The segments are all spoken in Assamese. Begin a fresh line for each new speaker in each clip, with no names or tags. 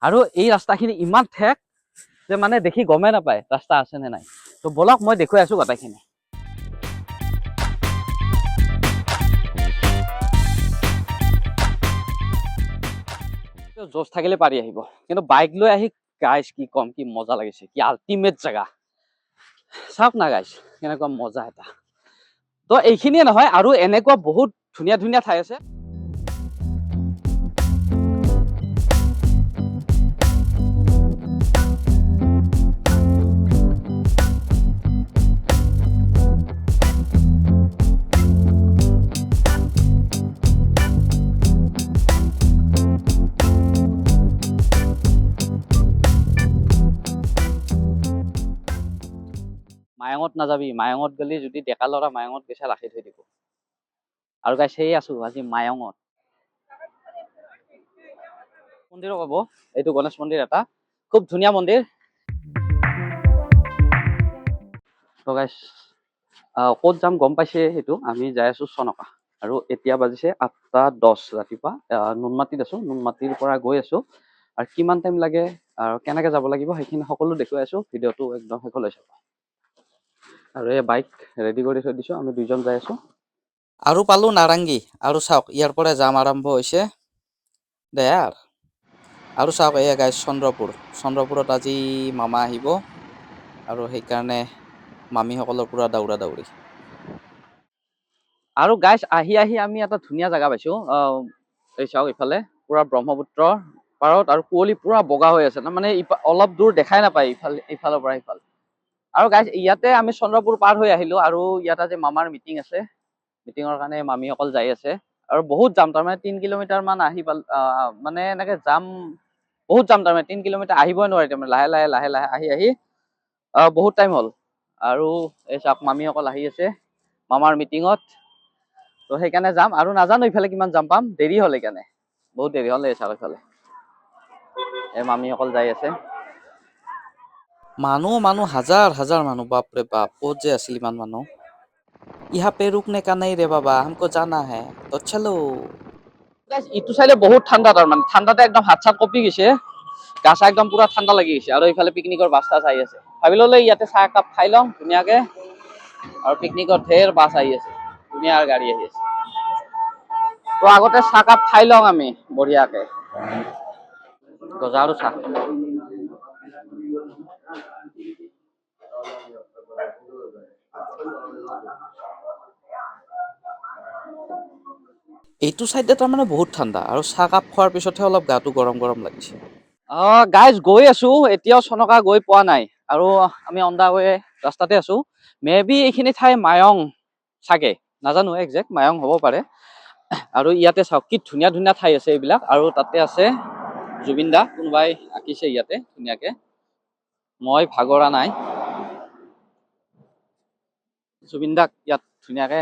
আৰু এই ৰাস্তাখিনি ইমান ঠেক যে মানে দেখি গমেই নাপায় ৰাস্তা আছে নে নাই। তো ব'লক, মই দেখুৱাই আছো গোটেইখিনি। জোচ থাকিলে পাৰি আহিব, কিন্তু বাইক লৈ আহি গাইছ কি ক'ম, কি মজা লাগিছে, কি আল্টিমেট জেগা। চাওক না গাইছ, কেনেকুৱা মজা এটা। তো এইখিনিয়ে নহয়, আৰু এনেকুৱা বহুত ধুনীয়া ধুনীয়া ঠাই আছে। মায়ঙত নাযাবি, মায়ঙত গ'লে যদি ডেকা ল'ৰা মায়ঙত গৈছা ৰাখি থৈ দিব। আৰু গাইছ সেই আছো আজি মায়ঙত। মন্দিৰো পাব, এইটো গণেশ মন্দিৰ এটা খুব ধুনীয়া মন্দিৰ। তো গাইছ ক'ত যাম গম পাইছে, সেইটো আমি যাই আছো চনকা। আৰু এতিয়া বাজিছে 8:10 ৰাতিপুৱা। নুনমাটিত আছো, নুনমাটিৰ পৰা গৈ আছো। আৰু কিমান টাইম লাগে আৰু কেনেকে যাব লাগিব সেইখিনি সকলো দেখুৱাই আছো, ভিডিঅ'টো একদম শেষলৈ চাব। আৰু এই বাইক ৰেডি কৰি থৈ দিছো, আমি দুইজন যাই আছো।
আৰু পালো নাৰাংগী। আৰু চাওক, ইয়াৰ পৰা জাম আৰম্ভ হৈছে দে। আৰু চাওক, এয়া গাইছ চন্দ্ৰপুৰ। চন্দ্ৰপুৰত আজি মামা আহিব আৰু সেইকাৰণে মামীসকলৰ পুৰা দৌৰা দৌৰি।
আৰু গাইছ আহি আহি আমি এটা ধুনীয়া জেগা পাইছো। এই চাওক, ইফালে পুৰা ব্ৰহ্মপুত্ৰ পাৰত আৰু কুঁৱলী পুৰা বগা হৈ আছে, মানে অলপ দূৰ দেখাই নাপায় ইফালে, ইফালৰ পৰা সিফাল। আৰু গাইছ ইয়াতে আমি চন্দ্ৰপুৰ পাৰ হৈ আহিলো। আৰু ইয়াত আজি মামাৰ মিটিং আছে, মিটিঙৰ কাৰণে মামীসকল যাই আছে। আৰু বহুত জাম, তাৰমানে 3 কিলোমিটাৰ মান আহি পাল, মানে এনেকে জাম, বহুত জাম, তাৰমানে 3 কিলোমিটাৰ আহিবই নোৱাৰি, তাৰমানে লাহে লাহে লাহে লাহে আহি আহি বহুত টাইম হ'ল। আৰু এই চাওক, মামীসকল আহি আছে মামাৰ মিটিঙত, তো সেইকাৰণে যাম। আৰু নাজানো ইফালে কিমান জাম পাম, দেৰি হ'ল সেইকাৰণে বহুত দেৰি হ'ল। এই চাওক, ইফালে এই মামীসকল যাই আছে।
মানুহ মানুহ হাজাৰ হাজাৰ মানুহ, বাপৰে বাপ, ক'ত যে আছিল ইমান মানুহ। यहाँ पे रुकने का नहीं रे बाबा, हमको जाना है, तो चलो।
Guys, ইটো চাইডে বহুত ঠাণ্ডা, তাৰমানে ঠাণ্ডাতে একদম হাত চাত কঁপি গৈছে, গা চা একদম পুৰা ঠাণ্ডা লাগি গৈছে। আৰু এইফালে পিকনিকৰ বাছ চাছ আহি আছে, ভাবি ল'লে ইয়াতে চাহ একাপ খাই লওঁ ধুনীয়াকে। আৰু পিকনিকৰ ঢেৰ বাছ আহি আছে, ধুনীয়া গাড়ী আহি আছে। তো আগতে চাহকাপ খাই লওঁ আমি বঢ়িয়াকে, গজা আৰু চাহ।
এইটো চাইডে তাৰমানে বহুত ঠাণ্ডা আৰু চাহকাপ খোৱাৰ পিছতহে অলপ গাটো গৰম গৰম লাগিছে।
গাইজ গৈ আছো, এতিয়াও চনকা গৈ পোৱা নাই। আৰু আমি অন the ৱে ৰাস্তাতে আছো। মে বি এইখিনি ঠাই মায়ং চাগে, নাজানো একজেক্ট, মায়ং হ'ব পাৰে। আৰু ইয়াতে চাওক কি ধুনীয়া ধুনীয়া ঠাই আছে এইবিলাক। আৰু তাতে আছে জুবিন দা, কোনোবাই আঁকিছে ইয়াতে ধুনীয়াকে, মই ভাগৰা নাই। জুবিন দাক ইয়াত ধুনীয়াকে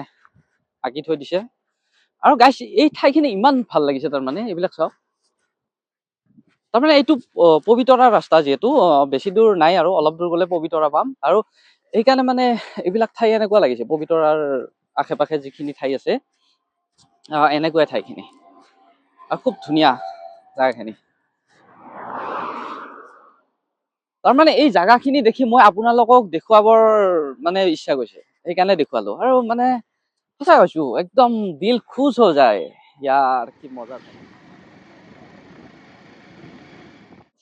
আঁকি থৈ দিছে। আৰু গাইছ এই ঠাইখিনি ইমান ভাল লাগিছে, তাৰমানে এইবিলাক চাওক, তাৰমানে এইটো পবিতৰা ৰাস্তা যিহেতু, বেছি দূৰ নাই আৰু অলপ দূৰ গ'লে পবিতৰা পাম। আৰু সেইকাৰণে মানে এইবিলাক ঠাই এনেকুৱা লাগিছে, পবিতৰাৰ আশে পাশে যিখিনি ঠাই আছে, এনেকুৱাই ঠাইখিনি আৰু খুব ধুনীয়া জাগাখিনি। তাৰমানে এই জাগাখিনি দেখি মই আপোনালোকক দেখুৱাবৰ মানে ইচ্ছা গৈছে, সেইকাৰণে দেখুৱালো। আৰু মানে সঁচা কৈছো, একদম দিল খুচ হৈ যায় ইয়াৰ, কি মজা।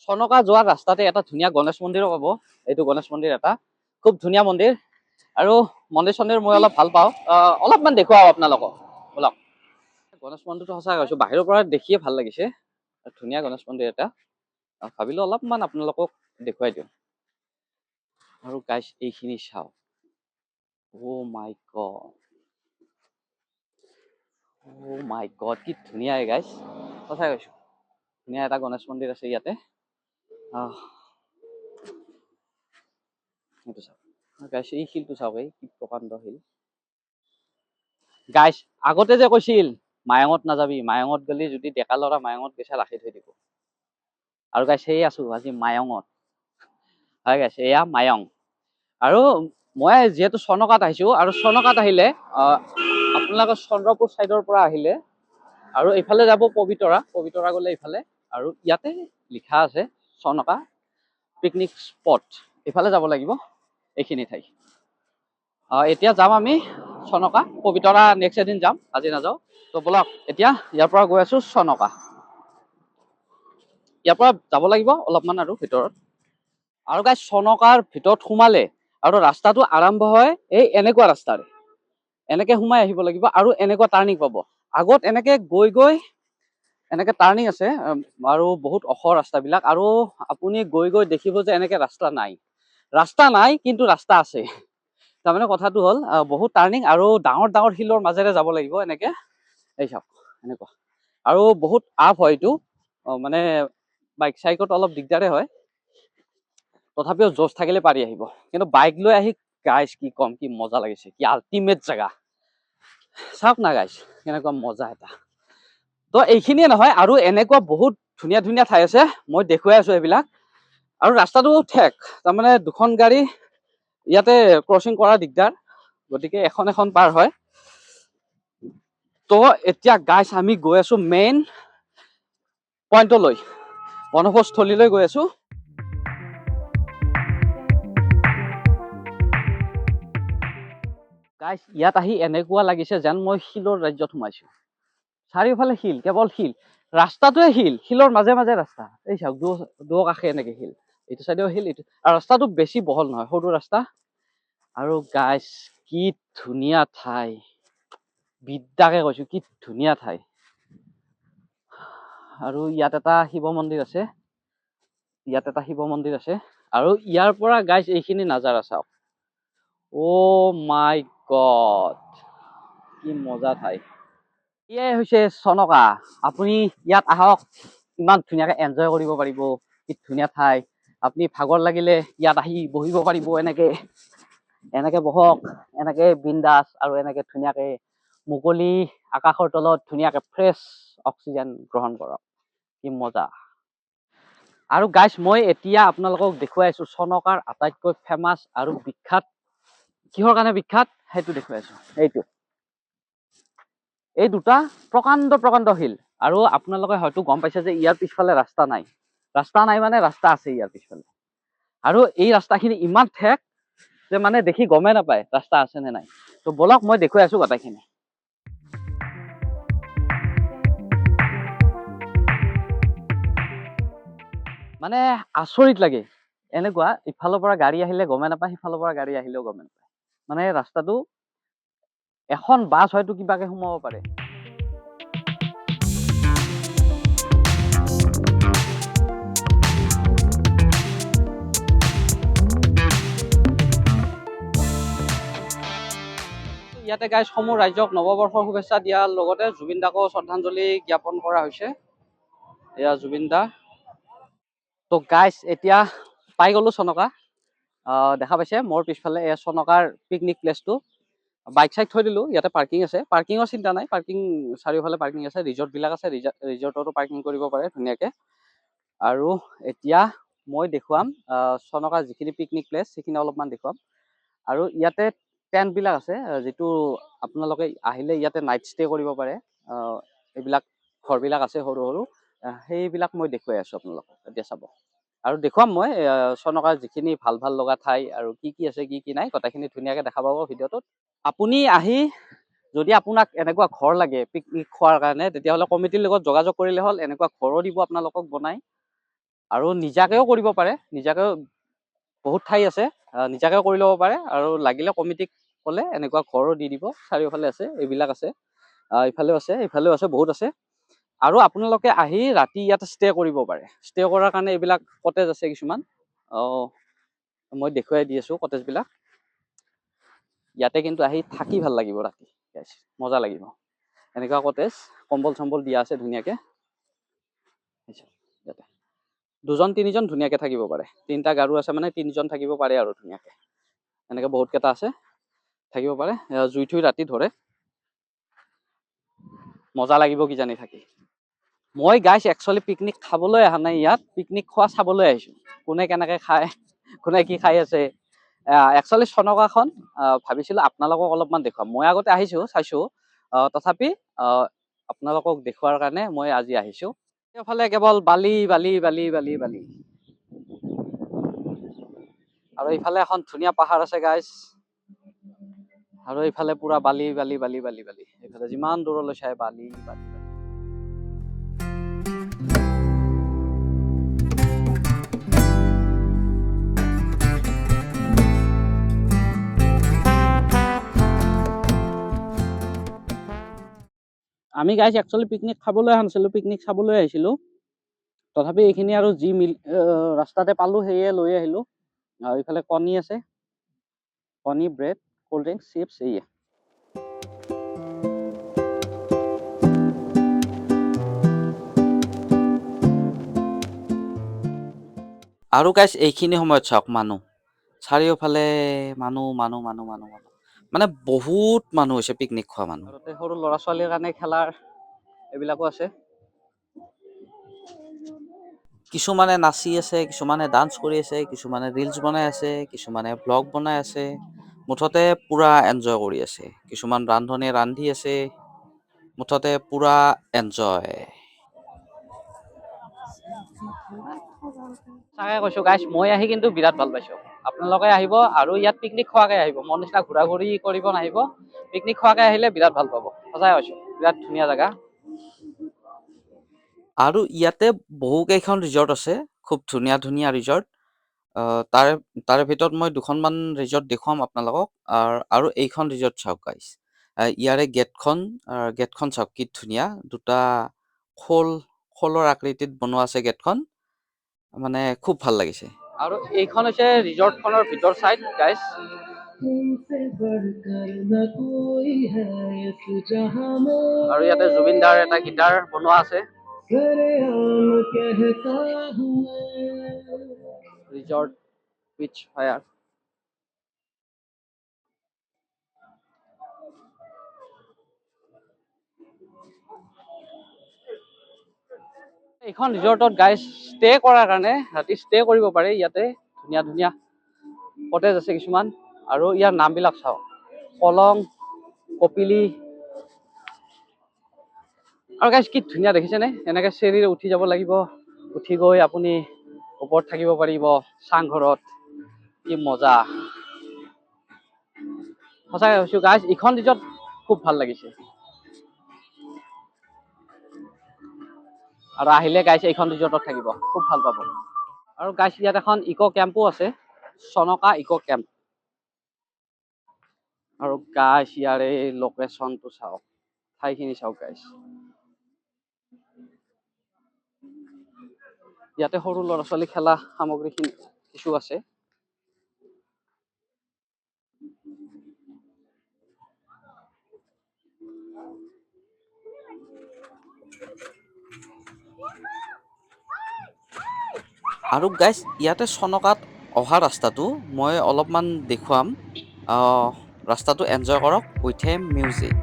চনকা যোৱাৰ ৰাস্তাতে এটা ধুনীয়া গণেশ মন্দিৰো পাব, এইটো গণেশ মন্দিৰ এটা খুব ধুনীয়া মন্দিৰ। আৰু মন্দিৰ চন্দিৰ মই অলপ ভাল পাওঁ, অলপমান দেখুৱাওঁ আপোনালোকক, ব'লক। গণেশ মন্দিৰটো সঁচা কৈছো বাহিৰৰ পৰা দেখিয়ে ভাল লাগিছে, ধুনীয়া গণেশ মন্দিৰ এটা। ভাবিলো অলপমান আপোনালোকক দেখুৱাই দিওঁ। আৰু গাইছ এইখিনি চাওক, অ' মাই গড, অ' মাই গড, কি ধুনীয়া এই গাইছ, সঁচাই কৈছো ধুনীয়া এটা গণেশ মন্দিৰ আছে ইয়াতে। সেইটো চাওক গাইছ, এই শিলটো চাওক, এই কি প্ৰকাণ্ড শিল। গাইছ আগতে যে কৈছিল মায়ঙত নাযাবি, মায়ঙত গ'লে যদি ডেকা ল'ৰা মায়ঙত গৈছা ৰাখি থৈ দিব। আৰু গাইছ সেই আছো আজি মায়ঙত। হয় গাইছ, এয়া মায়ং। আৰু মই যিহেতু চনকাত আহিছো, আৰু চনকাত আহিলে, আপোনালোকৰ চন্দ্ৰপুৰ চাইডৰ পৰা আহিলে আৰু এইফালে যাব পবিতৰা, পবিতৰা গ'লে এইফালে, আৰু ইয়াতে লিখা আছে চনকা পিকনিক স্পট। এইফালে যাব লাগিব এইখিনি ঠাই। এতিয়া যাম আমি চনকা, পবিতৰা নেক্সট এদিন যাম, আজি নাযাওঁ। তো ব'লক এতিয়া ইয়াৰ পৰা গৈ আছো চনকা। ইয়াৰ পৰা যাব লাগিব অলপমান আৰু ভিতৰত। আৰু গাইজ চনকাৰ ভিতৰত সোমালে আৰু ৰাস্তাটো আৰম্ভ হয় এই এনেকুৱা ৰাস্তাৰে, এনেকে সোমাই আহিব লাগিব আৰু এনেকুৱা টাৰ্ণিং পাব। আগত এনেকে গৈ গৈ এনেকে টাৰ্ণিং আছে আৰু বহুত ওখ ৰাস্তাবিলাক, আৰু আপুনি গৈ গৈ দেখিব যে এনেকে ৰাস্তা নাই, ৰাস্তা নাই কিন্তু ৰাস্তা আছে। তাৰমানে কথাটো হ'ল, বহুত টাৰ্ণিং আৰু ডাঙৰ ডাঙৰ শিলৰ মাজেৰে যাব লাগিব এনেকে। এই চাওক এনেকুৱা, আৰু বহুত আপ হয় এইটো, মানে বাইক চাইকত অলপ দিগদাৰে হয়, তথাপিও জোচ থাকিলে পাৰি আহিব। কিন্তু বাইক লৈ আহি গাইজ কি ক'ম, কি মজা লাগিছে, কি আল্টিমেট জেগা। চাওক না গাইজ কেনেকুৱা মজা এটা। তো এইখিনিয়ে নহয়, আৰু এনেকুৱা বহুত ধুনীয়া ধুনীয়া ঠাই আছে, মই দেখুৱাই আছো এইবিলাক। আৰু ৰাস্তাটো ঠেক, তাৰমানে দুখন গাড়ী ইয়াতে ক্ৰচিং কৰা দিগদাৰ, গতিকে এখন এখন পাৰ হয়। তো এতিয়া গাইজ আমি গৈ আছো মেইন পইণ্টলৈ, বনভোজস্থলীলৈ গৈ আছো। গাইজ ইয়াত আহি এনেকুৱা লাগিছে যেন মই শিলৰ ৰাজ্যত সোমাইছো। চাৰিওফালে শিল, কেৱল শিল, ৰাস্তাটোৱে শিল, শিলৰ মাজে মাজে ৰাস্তা। এই চাওক দুয়ো কাষে এনেকে শিল, এইটো চাইডেও শিল, এইটো। আৰু ৰাস্তাটো বেছি বহল নহয়, সৰু ৰাস্তা। আৰু গাইজ কি ধুনীয়া ঠাই, বিদ্যাকে কৈছো কি ধুনীয়া ঠাই। আৰু ইয়াত এটা শিৱ মন্দিৰ আছে, ইয়াত এটা শিৱ মন্দিৰ আছে। আৰু ইয়াৰ পৰা গাইজ এইখিনি নাজাৰা চাওক, অ' মাই গড কি মজা ঠাই। এয়াই হৈছে চনকা। আপুনি ইয়াত আহক, ইমান ধুনীয়াকে এনজয় কৰিব পাৰিব, কি ধুনীয়া ঠাই। আপুনি ভাগৰ লাগিলে ইয়াত আহি বহিব পাৰিব, এনেকে এনেকে বহক, এনেকে বিন্দাছ, আৰু এনেকে ধুনীয়াকে মুকলি আকাশৰ তলত ধুনীয়াকে ফ্ৰেছ অক্সিজেন গ্ৰহণ কৰক, কি মজা। আৰু গাইজ মই এতিয়া আপোনালোকক দেখুৱাই আছো চনকাৰ আটাইতকৈ ফেমাছ আৰু বিখ্যাত, কিহৰ কাৰণে বিখ্যাত সেইটো দেখুৱাই আছো। এইটো, এই দুটা প্ৰকাণ্ড প্ৰকাণ্ড শিল। আৰু আপোনালোকে হয়তো গম পাইছে যে ইয়াৰ পিছফালে ৰাস্তা নাই, ৰাস্তা নাই মানে ৰাস্তা আছে ইয়াৰ পিছফালে। আৰু এই ৰাস্তাখিনি ইমান ঠেক যে মানে দেখি গমেই নাপায় ৰাস্তা আছে নে নাই। তো ব'লক মই দেখুৱাই আছো গোটেইখিনি। মানে আচৰিত লাগে এনেকুৱা, ইফালৰ পৰা গাড়ী আহিলে গমেই নাপায়, সিফালৰ পৰা গাড়ী আহিলেও গমেই নাপায়। মানে ৰাস্তাটো এখন বাছ হয়তো কিবাকে সোমাব পাৰে। ইয়াতে গাইজ সমূহ ৰাইজক নৱবৰ্ষৰ শুভেচ্ছা দিয়াৰ লগতে জুবিন দাকো শ্ৰদ্ধাঞ্জলি জ্ঞাপন কৰা হৈছে। এয়া জুবিন দা। তো গাইজ এতিয়া পাই গ'লো চনকা। দেখা পাইছে মোৰ পিছফালে এয়া চনকাৰ পিকনিক প্লেচটো। বাইক চাইক থৈ দিলোঁ, ইয়াতে পাৰ্কিং আছে, পাৰ্কিঙৰ চিন্তা নাই, পাৰ্কিং চাৰিওফালে পাৰ্কিং আছে, ৰিজৰ্টবিলাক আছে, ৰিজৰ্টতো পাৰ্কিং কৰিব পাৰে ধুনীয়াকে। আৰু এতিয়া মই দেখুৱাম চনকাৰ যিখিনি পিকনিক প্লেচ সেইখিনি অলপমান দেখুৱাম। আৰু ইয়াতে টেণ্টবিলাক আছে, যিটো আপোনালোকে আহিলে ইয়াতে নাইট ষ্টে কৰিব পাৰে। এইবিলাক ঘৰবিলাক আছে সৰু সৰু, সেইবিলাক মই দেখুৱাই আছোঁ আপোনালোকক এতিয়া চাব। আৰু দেখুৱাম মই চনকাৰ যিখিনি ভাল ভাল লগা ঠাই আৰু কি কি আছে কি কি নাই গোটেইখিনি ধুনীয়াকৈ দেখা পাব ভিডিঅ'টোত। আপুনি আহি যদি আপোনাক এনেকুৱা ঘৰ লাগে পিকনিক খোৱাৰ কাৰণে, তেতিয়াহ'লে কমিটিৰ লগত যোগাযোগ কৰিলে হ'ল, এনেকুৱা ঘৰো দিব আপোনালোকক বনাই। আৰু নিজাকেও কৰিব পাৰে, নিজাকেও বহুত ঠাই আছে, নিজাকেও কৰি ল'ব পাৰে। আৰু লাগিলে কমিটিক ক'লে এনেকুৱা ঘৰো দি দিব। চাৰিওফালে আছে, এইবিলাক আছে, ইফালেও আছে, ইফালেও আছে, বহুত আছে। আৰু আপোনালোকে আহি ৰাতি ইয়াত ষ্টে কৰিব পাৰে। ষ্টে কৰাৰ কাৰণে এইবিলাক কটেজ আছে কিছুমান, মই দেখুৱাই দি আছোঁ কটেজবিলাক। ইয়াতে কিন্তু আহি থাকি ভাল লাগিব ৰাতি, মজা লাগিব। এনেকুৱা কটেজ, কম্বল চম্বল দিয়া আছে ধুনীয়াকে। ইয়াতে দুজন তিনিজন ধুনীয়াকে থাকিব পাৰে, তিনিটা গাৰু আছে মানে তিনিজন থাকিব পাৰে আৰু ধুনীয়াকে। এনেকে বহুত কেইটা আছে থাকিব পাৰে। জুই থুই ৰাতি ধৰে, মজা লাগিব কিজানি থাকি। মই গাইছ একচুৱেলি পিকনিক খাবলৈ অহা নাই ইয়াত, পিকনিক খোৱা চাবলৈ আহিছোঁ, কোনে কেনেকে খায়, কোনে কি খাই আছে। একচুৱেলি চনকাখন ভাবিছিলোঁ আপোনালোকক অলপমান দেখুৱাম, মই আগতে আহিছোঁ চাইছোঁ, তথাপি আপোনালোকক দেখুৱাৰ কাৰণে মই আজি আহিছোঁ। এইফালে কেৱল বালি বালি বালি বালি বালি। আৰু এইফালে এখন ধুনীয়া পাহাৰ আছে গাইজ। আৰু এইফালে পুৰা বালি বালি বালি বালি বালি। এইফালে যিমান দূৰলৈ চাই বালি বালি বালি। আমি গাইজ একচুৱেলি পিকনিক খাবলৈ অহা নাছিলোঁ, পিকনিক চাবলৈ আহিছিলোঁ। তথাপি এইখিনি আৰু যি মিল ৰাস্তাতে পালোঁ সেয়ে লৈ আহিলোঁ। আৰু এইফালে কণী আছে, কণী, ব্ৰেড, ক'ল্ড ড্ৰিংকছ, চিপছ এইয়ে।
আৰু গাইজ এইখিনি সময়ত চাওক মানুহ, চাৰিওফালে মানুহ মানুহ মানুহ মানুহ মানুহ, মানে বহুত মানুহ হৈছে পিকনিক খোৱা মানুহ।
আৰু তাতে সৰু ল'ৰা ছোৱালীৰ কাৰণে খেলাৰ এইবিলাকো আছে।
কিছুমানে নাচি আছে, কিছুমানে ডান্স কৰি আছে, কিছুমানে ৰিলচ বনাই আছে, কিছুমানে ব্লগ বনাই আছে, মুঠতে পুৰা এনজয় কৰি আছে। কিছুমান ৰান্ধনীয়ে ৰান্ধি আছে, মুঠতে পুৰা এনজয়।
সঁচাকে কৈছো গাইজ, মই আহি কিন্তু বিৰাট ভাল পাইছো। আপোনালোকে আহিব আৰু ইয়াত পিকনিক খোৱাকে আহিব, মোৰ নিচিনা ঘূৰা ঘূৰি কৰিব নাহিব। পিকনিক খোৱাকে আহিলে বিৰাট ভাল পাব, সঁচাই কৈছো, বিৰাট ধুনীয়া জেগা।
আৰু ইয়াতে বহু কেইখন ৰিজৰ্ট আছে, খুব ধুনীয়া ধুনীয়া ৰিজৰ্ট। তাৰে তাৰে ভিতৰত মই দুখনমান ৰিজৰ্ট দেখুৱাম আপোনালোকক। আৰু এইখন ৰিজৰ্ট চাওক গাইজ, ইয়াৰে গেটখন চাওক কি ধুনীয়া, দুটা খোলৰ আকৃতিত বনোৱা আছে গেটখন, মানে খুব ভাল লাগিছে।
আৰু এইখন হৈছে ৰিজৰ্টখনৰ ভিতৰ চাইড গাইজ। আৰু ইয়াতে জুবিন দাৰ এটা গীটাৰ বনোৱা আছে। ৰিজৰ্ট বিচ ফায়াৰ। এইখন ৰিজৰ্টত গাইজ ষ্টে কৰাৰ কাৰণে ৰাতি ষ্টে কৰিব পাৰে। ইয়াতে ধুনীয়া ধুনীয়া কটেজ আছে কিছুমান। আৰু ইয়াৰ নামবিলাক চাওক, কলং, কপিলি। আৰু গাইজ কি ধুনীয়া দেখিছেনে, এনেকে চিৰিৰে উঠি যাব লাগিব, উঠি গৈ আপুনি ওপৰত থাকিব পাৰিব চাংঘৰত, কি মজা। সঁচাকে কৈছো গাইজ, এইখন ৰিজৰ্ট খুব ভাল লাগিছে। আৰু আহিলে গাইজ এইখন ৰিজৰ্টত থাকিব, খুব ভাল পাব। আৰু গাইজ ইয়াত এখন ইক' কেম্পো আছে, চনকা ইক' কেম্প। আৰু গাইজ ইয়াৰে লোকেশ্যনটো চাওক, ঠাইখিনি চাওক গাইজ। ইয়াতে সৰু ল'ৰা ছোৱালী খেলা সামগ্ৰীখিনি কিছু আছে।
আৰু গাইজ ইয়াতে চনকাত অহা ৰাস্তাটো মই অলপমান দেখুৱাম, ৰাস্তাটো এনজয় কৰক উইথ এ মিউজিক।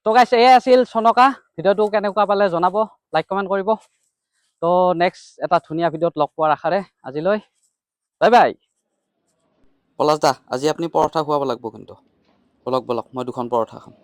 তো গাইছ, এয়াই আছিল চনকা। ভিডিঅ'টো কেনেকুৱা পালে জনাব, লাইক কমেণ্ট কৰিব। তো নেক্সট এটা ধুনীয়া ভিডিঅ'ত লগ পোৱাৰ আশাৰে আজিলৈ বাই বাই।
পলাশ দা, আজি আপুনি পৰঠা খুৱাব লাগিব কিন্তু। বলক বলক, মই দুখন পৰঠা খাম।